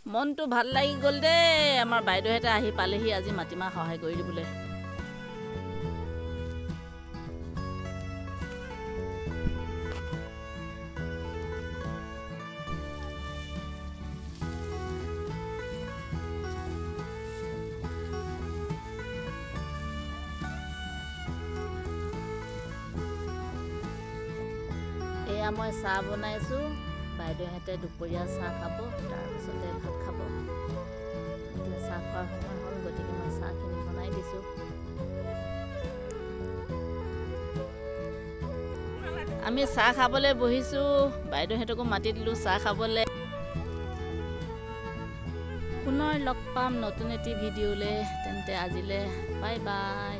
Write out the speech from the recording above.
মনটো ভাল লাগি গ'ল দেই। আমাৰ বাইদেউহঁতে আহি পালেহি আজি মাটিমাহ সহায় কৰি দিবলৈ। এয়া মই চাহ বনাইছোঁ, বাইদেউহঁতে দুপৰীয়া চাহ খাব, তাৰপিছতে ভাত খাব। এতিয়া চাহ খোৱাৰ সময় হ'ল, গতিকে মই চাহখিনি বনাই দিছোঁ। আমি চাহ খাবলৈ বহিছোঁ, বাইদেউহঁতকো মাতি দিলোঁ চাহ খাবলৈ। পুনৰ লগ পাম নতুন এটি ভিডিঅ'লৈ, তেন্তে আজিলৈ বাই বাই।